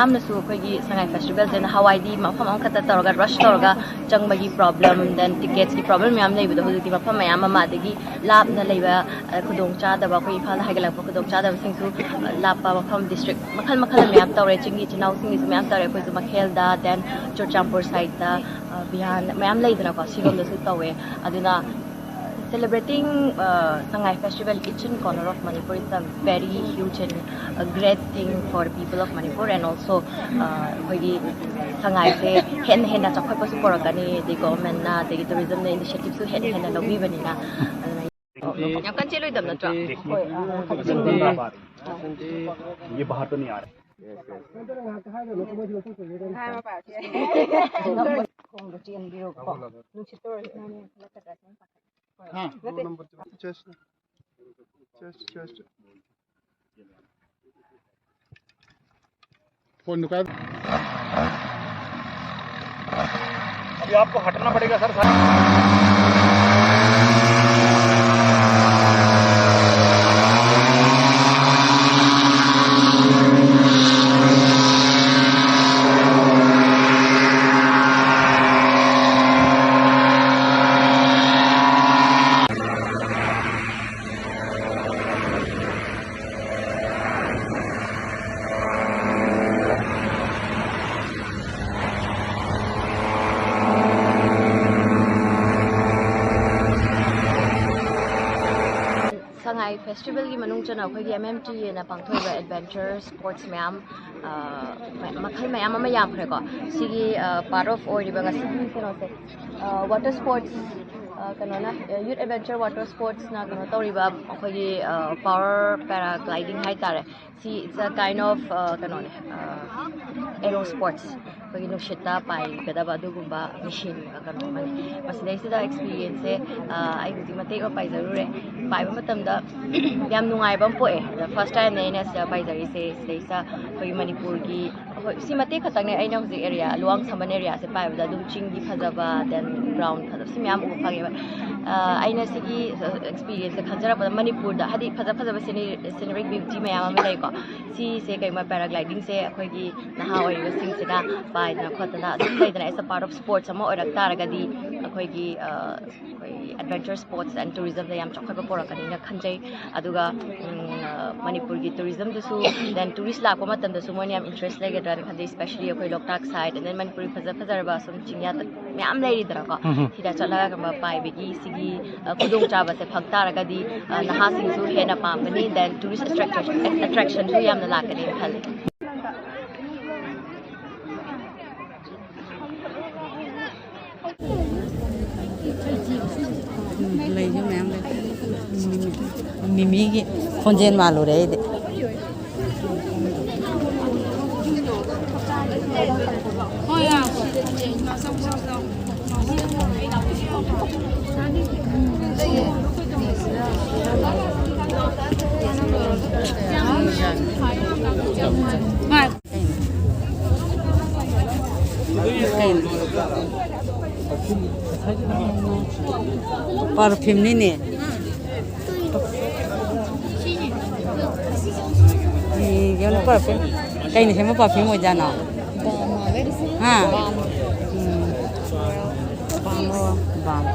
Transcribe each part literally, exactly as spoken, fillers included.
ꯌꯥꯝꯅꯁꯨ ꯑꯩꯈꯣꯏꯒꯤ ꯁꯉꯥꯏ ꯐꯦꯁꯇꯤꯚꯦꯜꯁꯦ ꯅꯍꯥꯟꯋꯥꯏꯗꯤ ꯃꯐꯝ ꯑꯃꯈꯛꯇ ꯇꯧꯔꯒ ꯔꯁ ꯇꯧꯔꯒ ꯆꯪꯕꯒꯤ ꯄ꯭ꯔꯣꯕ꯭ꯂꯦꯝ, ꯗꯦꯟ ꯇꯤꯀꯦꯠꯁꯀꯤ ꯄ꯭ꯔꯣꯕ꯭ꯂꯦꯝ ꯃꯌꯥꯝ ꯂꯩꯕꯗꯣ, ꯍꯧꯖꯤꯛꯇꯤ ꯃꯐꯝ ꯃꯌꯥꯝ ꯑꯃ, ꯑꯗꯒꯤ ꯂꯥꯞꯅ ꯂꯩꯕ, ꯑ, ꯈꯨꯗꯣꯡꯆꯥꯗꯕ, ꯑꯩꯈꯣꯏ ꯏꯝꯐꯥꯜꯗ ꯍꯥꯏꯒꯠꯂꯛꯄ ꯈꯨꯗꯣꯡꯆꯥꯗꯕꯁꯤꯡꯁꯨ, ꯑ, ꯂꯥꯞꯄ ꯃꯐꯝ, ꯗꯤꯁꯇ꯭ꯔꯤꯛ ꯃꯈꯜ ꯃꯈꯜ ꯃꯌꯥꯝ ꯇꯧꯔꯦ꯫ ꯆꯤꯡꯒꯤ ꯏꯆꯤꯜ ꯏꯅꯥꯎꯁꯤꯡꯒꯤꯁꯨ ꯃꯌꯥꯝ ꯇꯧꯔꯦ꯫ ꯑꯩꯈꯣꯏꯁꯨ ꯃꯈꯦꯜꯗ, ꯗꯦꯟ ꯆꯨꯔꯆꯥꯟꯄꯨꯔ ꯁꯥꯏꯠꯇ, ꯑ, ꯕꯤꯍꯥꯔ ꯃꯌꯥꯝ ꯂꯩꯗꯅꯀꯣ, ꯁꯤꯔꯣꯝꯗꯁꯨ ꯇꯧꯋꯦ꯫ ꯑꯗꯨꯅ celebrating, uh, Sangai Festival each and corner of Manipur is a very huge and a great thing for people of Manipur, and also, uh, ꯑꯩꯈꯣꯏꯒꯤ ꯁꯉꯥꯏꯁꯦ ꯍꯦꯟꯅ ꯍꯦꯟꯅ ꯆꯥꯎꯈꯠꯄꯁꯨ ꯄꯨꯔꯛꯀꯅꯤ, ꯑꯗꯩ ꯒꯣꯚꯔꯟꯃꯦꯟꯠꯅ, ꯑꯗꯒꯤ ꯇꯨꯔꯤꯖꯝꯅ ꯏꯅꯤꯁꯤꯌꯦꯇꯤꯚꯁꯨ ꯍꯦꯟꯅ ꯍꯦꯟꯅ ꯂꯧꯕꯤꯕꯅꯤꯅ꯫ ꯑꯗꯨꯅ ꯌꯥꯝ ꯀꯟꯅ ꯆꯦꯜꯂꯣꯏꯗꯕ ꯅꯠꯇ꯭ꯔꯣ? ꯍꯣꯏ, ꯑ, ꯈꯔ ꯆꯤꯡꯕ꯫ ये बाहर तो नहीं आ रहा। ꯈꯣꯡꯗ ꯆꯦꯟꯕꯤꯔꯣꯀꯣ꯫ ꯅꯨꯡꯁꯤꯠꯇ ꯑꯣꯏꯔꯁꯨ ꯅꯪ ꯈꯜꯂꯛꯀꯗ꯭ꯔꯥ ꯁꯨꯝ ꯄꯥꯈꯠ-, ꯍꯣꯏ꯫ हाँ, दो number chest, chest, chest. Phone निकाल। अभी आपको हटना पड़ेगा सर। ꯁꯉꯥꯏ ꯐꯦꯁꯇꯤꯚꯦꯜꯒꯤ ꯃꯅꯨꯡ ꯆꯟꯅ ꯑꯩꯈꯣꯏꯒꯤ ꯑꯦꯝ ꯑꯦꯝ ꯇꯤ ꯑꯦꯅ ꯄꯥꯡꯊꯣꯛꯏꯕ ꯑꯦꯗꯚꯦꯟꯆꯔ ꯁ꯭ꯄꯣꯔꯠꯁ ꯃꯌꯥꯝ, ꯑ, ꯃ-, ꯃꯈꯜ ꯃꯌꯥꯝ ꯑꯃ ꯌꯥꯝꯈ꯭ꯔꯦꯀꯣ꯫ ꯁꯤꯒꯤ, ꯑ, ꯄꯥꯔꯠ ꯑꯣꯐ ꯑꯣꯏꯔꯤꯕ ꯉꯁꯤꯒꯤ ꯀꯩꯅꯣꯁꯦ, ꯑ, ꯋꯥꯇꯔ ꯁ꯭ꯄꯣꯔꯠꯁ, ꯑ, ꯀꯩꯅꯣꯅ, ꯑ, ꯌꯨꯠ ꯑꯦꯗꯚꯦꯟꯆꯔ ꯋꯥꯇꯔ ꯁ꯭ꯄꯣꯔꯠꯁꯅ ꯀꯩꯅꯣ ꯇꯧꯔꯤꯕ ꯑꯩꯈꯣꯏꯒꯤ, ꯑ, ꯄꯥꯋꯔ ꯄꯦꯔꯥꯒ꯭ꯂꯥꯏꯗꯤꯡ ꯍꯥꯏꯇꯥꯔꯦ꯫ ꯁꯤ it's a kind of, ꯑ, ꯀꯩꯅꯣꯅꯦ, ꯑ, ꯑꯦꯔꯣ ꯁ꯭ꯄꯣꯔꯠꯁ, ꯑꯩꯈꯣꯏꯒꯤ ꯅꯨꯡꯁꯤꯠꯇ ꯄꯥꯏꯒꯗꯕ ꯑꯗꯨꯒꯨꯝꯕ ꯃꯦꯁꯤꯟ, ꯑ, ꯀꯩꯅꯣ ꯑꯃꯅꯤ꯫ ꯃꯁꯤꯗꯩꯁꯤꯗ ꯑꯦꯛꯁꯄꯤꯔꯤꯌꯦꯟꯁꯁꯦ, ꯑ, ꯑꯩ ꯍꯧꯖꯤꯛ ꯃꯇꯦꯛ ꯑꯃ ꯄꯥꯏꯖꯔꯨꯔꯦ꯫ ꯄꯥꯏꯕ ꯃꯇꯝꯗ ꯌꯥꯝ ꯅꯨꯡꯉꯥꯏꯕ ꯑꯃ ꯄꯣꯛꯑꯦ꯫ ꯑꯗ ꯐꯥꯔꯁ ꯇꯥꯏꯝꯅꯦ ꯑꯩꯅ ꯁꯤꯗ ꯄꯥꯏꯖꯔꯤꯁꯦ꯫ ꯁꯤꯗꯩꯁꯤꯗ ꯑꯩꯈꯣꯏꯒꯤ ꯃꯅꯤꯄꯨꯔꯒꯤ ꯍꯣꯏ, ꯁꯤ ꯃꯇꯦꯛ ꯈꯛꯇꯪꯅꯦ ꯑꯩꯅ ꯍꯧꯖꯤꯛ ꯑꯦꯔꯤꯌꯥ ꯂꯨꯋꯥꯡ ꯁꯝꯕꯟ ꯑꯦꯔꯤꯌꯥꯁꯦ ꯄꯥꯏꯕꯗ ꯑꯗꯨꯝ ꯆꯤꯡꯗꯤ ꯐꯖꯕ, then ground ꯐꯖꯕ, ꯁꯤ ꯃꯌꯥꯝ ꯎꯕ ꯐꯪꯉꯦꯕ꯫ ꯑ, ꯑꯩꯅ ꯁꯤꯒꯤ ꯑꯦꯛꯁꯄꯤꯔꯤꯌꯦꯟꯁꯁꯦ ꯈꯟꯖꯔꯛꯄꯗ ꯃꯅꯤꯄꯨꯔꯗ ꯍꯥꯏꯗꯤ ꯐꯖ ꯐꯖꯕ ꯁꯤꯅꯤ, scenic beauty ꯃꯌꯥꯝ ꯑꯃ ꯂꯩꯀꯣ꯫ ꯁꯤꯁꯦ ꯀꯩꯒꯨꯝꯕ paraglidingꯁꯦ ꯑꯩꯈꯣꯏꯒꯤ ꯅꯍꯥ ꯑꯣꯏꯔꯤꯕꯁꯤꯡꯁꯤꯅ ꯄꯥꯏꯗꯅ ꯈꯣꯠꯇꯅ ꯑꯗꯨꯝ ꯂꯩꯗꯅ, as a part of sports ꯑꯃ ꯑꯣꯏꯔꯛ ꯇꯥꯔꯒꯗꯤ ꯑꯩꯈꯣꯏꯒꯤ, ꯑ, ꯑꯩꯈꯣꯏ adventure sports and tourismꯗ ꯌꯥꯝ ꯆꯥꯎꯈꯠꯄ ꯄꯨꯔꯛꯀꯅꯤꯅ ꯈꯟꯖꯩ꯫ ꯑꯗꯨꯒ, ꯎꯝ, ꯑ, ꯃꯅꯤꯄꯨꯔꯒꯤ tourismꯗꯁꯨ, then tourist ꯂꯥꯛꯄ ꯃꯇꯝꯗꯁꯨ ꯃꯣꯏꯅ ꯌꯥꯝ interest ꯂꯩꯒꯗ꯭ꯔꯥꯅ ꯈꯟꯖꯩ, especially ꯑꯩꯈꯣꯏ ꯂꯣꯛꯇꯥꯛ side, and then ꯃꯅꯤꯄꯨꯔꯒꯤ ꯐꯖ ꯐꯖꯔꯕ ꯁꯨꯝ ꯆꯤꯡꯌꯥ ꯃꯌꯥꯝ ꯂꯩꯔꯤꯗꯅꯀꯣ꯫ ꯎꯝ, ꯎꯝ꯫ ꯁꯤꯗ ꯆꯠꯂꯒ ꯀꯩꯅꯣ ꯄꯥꯏꯕꯒꯤ ꯁꯤꯒꯤ, ꯑ, ꯈꯨꯗꯣꯡꯆꯥꯕꯁꯦ ꯐꯪ ꯇꯥꯔꯒꯗꯤ, ꯑ, ꯅꯍꯥꯁꯤꯡꯁꯨ ꯍꯦꯟꯅ ꯄꯥꯝꯒꯅꯤ, then tourist attraction, attractionꯁꯨ ꯌꯥꯝꯅ ꯂꯥꯛꯀꯅꯤꯅ ꯈꯜꯂꯤ꯫ ꯎꯝ, ꯂꯩꯁꯨ ꯃꯌꯥꯝ ꯂꯩ꯫ ꯃꯤꯃꯤ-, ꯃꯤꯃꯤꯒꯤ ꯈꯣꯟꯖꯦꯜ ꯃꯥꯜꯂꯨꯔꯦ ꯑꯩꯗꯤ꯫ Perfumeꯅꯤꯅꯦ꯫ ꯎꯝ, ꯀꯩꯅꯣ perfume? ꯀꯩꯅ ꯁꯦꯝꯕ perfume ꯑꯣꯏꯖꯥꯠꯅꯣ? ꯍꯥ? ꯎꯝ꯫ Balm, balm꯫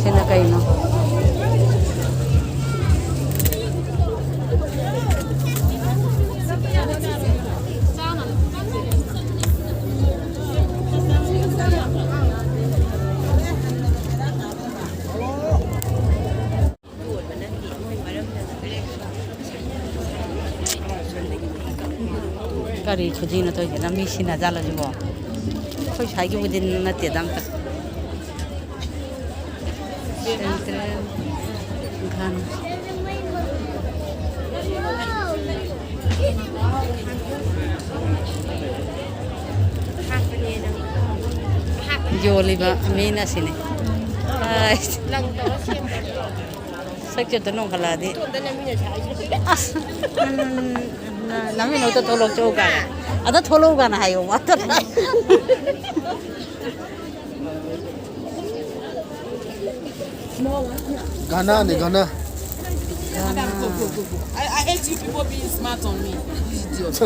ꯁꯤꯅ ꯀꯩꯅꯣ? ꯀꯔꯤ ꯈꯨꯖꯤꯅꯣ ꯇꯧꯔꯤꯁꯤꯅ? ꯃꯤ ꯁꯤꯟꯅꯖꯥꯠꯂꯣ ꯁꯤꯕꯣ? ꯑꯩꯈꯣꯏ ꯁ꯭ꯋꯥꯏꯒꯤꯕꯨꯗꯤ ꯅꯠꯇꯦꯗ ꯑꯝꯇ꯫ Central ꯒꯥꯟ-, ꯌꯣꯜꯂꯤꯕ ꯃꯤꯅ ꯁꯤꯅꯤ꯫ ꯑꯥꯏꯁ꯫ ꯁꯛꯁꯦ ꯑꯝꯇ ꯅꯣꯡꯈꯠꯂꯛꯑꯗꯤ꯫ ꯑꯁ, ꯎꯝ, ꯅ-, ꯅꯃꯤꯠ ꯑꯝꯇ ꯊꯣꯛꯂꯛꯆꯧ ꯀꯥꯏꯅ꯫ ꯑꯗ ꯊꯣꯛꯂꯛꯎ ꯀꯥꯏꯅ ꯍꯥꯏꯌꯣ, ꯃꯥ꯫ ꯘꯅꯥꯅꯦ, ꯘꯅꯥ꯫ Madam, go, go, go, go. I, I hate you people being smart on me. Idiot.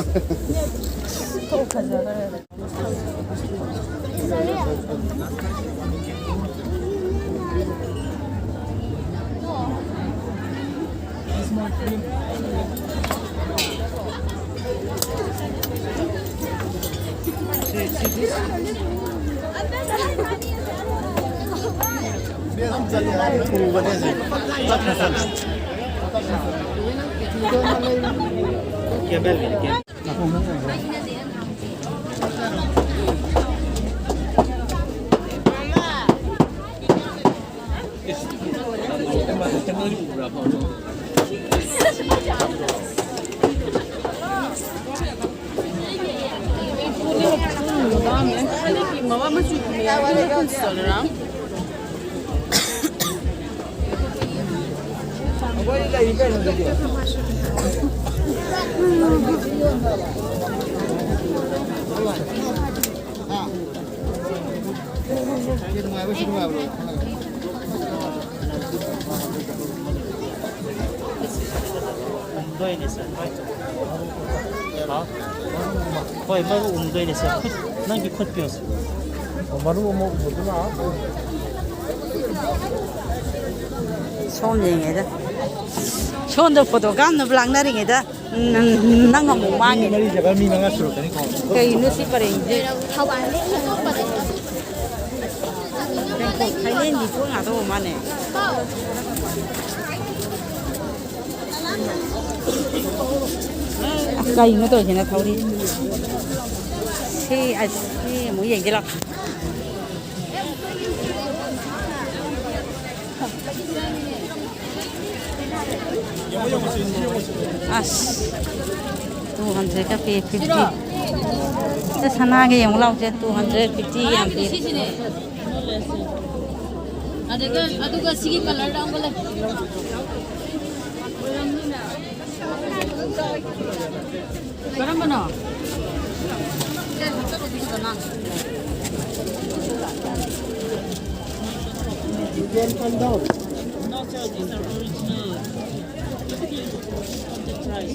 ꯎꯝꯗꯣꯏꯅꯦ, ꯁꯥꯔ, ꯍꯣꯏ꯫ ꯍꯥꯎ? ꯍꯣꯏ, ꯃꯔꯨ ꯎꯝꯗꯣꯏꯅꯦ, ꯁꯥꯔ꯫ ꯈꯨꯠ, ꯅꯪꯒꯤ ꯈꯨꯠ ꯄꯤꯌꯨ, ꯁꯥꯔ꯫ ꯃꯔꯨ ꯑꯃ ꯎꯕꯗꯨꯅ꯫ ꯁꯣꯝ ꯌꯦꯡꯉꯦꯗ꯫ ꯁꯣꯝꯗ ꯐꯣꯇꯣ ꯀꯥꯞꯅꯕ ꯂꯥꯛꯅꯔꯤꯉꯩꯗ꯫ ꯅꯪ, ꯅꯪ ꯑꯃꯨꯛ ꯃꯥꯡꯉꯦ꯫ ꯃꯔꯤ ꯖꯒꯥ ꯃꯤ ꯃꯉꯥ ꯁꯨꯔꯛꯀꯅꯤꯀꯣ꯫ ꯀꯩꯅꯣ ꯁꯤ ꯄꯔꯦꯡꯁꯦ? ꯊꯥꯏꯂꯦꯟꯒꯤ ꯄꯣꯠ ꯉꯥꯛꯇ ꯑꯣꯏ ꯃꯥꯅꯦ꯫ ꯑꯁ, ꯀꯩꯅꯣ ꯇꯧꯔꯤꯁꯤꯅ ꯊꯧꯔꯤ? ꯁꯤ, ꯑꯁ, ꯁꯤ ꯑꯃꯨꯛ ꯌꯦꯡꯁꯤ ꯂꯥꯎ꯫ ꯑꯁ, two hundred ꯀ ꯄꯤ, fifty꯫ ꯁꯦ, ꯁꯅꯥꯒ ꯌꯦꯡꯉꯨ ꯂꯥꯎꯁꯦ, two hundred fifty ꯌꯥꯝ ꯄꯤ꯫ ꯁꯤꯁꯤꯅꯦ꯫ ꯑꯗꯨꯒ, ꯑꯗꯨꯒ ꯁꯤꯒꯤ ꯀꯂꯔꯗ ꯑꯃꯒ ꯂꯩ꯫ ꯀꯔꯝꯕꯅꯣ? No, sir, these are original. Look at the price.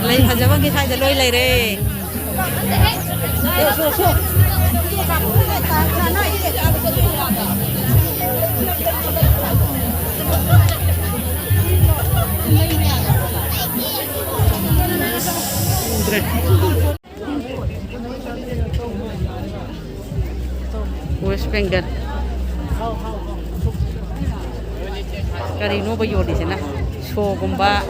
ꯂꯩ ꯐꯖꯕꯒꯤ ꯁ꯭ꯋꯥꯏꯗ ꯂꯣꯏ ꯂꯩꯔꯦ꯫ West Bengal. ꯀꯔꯤꯅꯣꯕ ꯌꯣꯜꯂꯤꯁꯤꯅ? ꯁꯣꯒꯨꯝꯕ꯫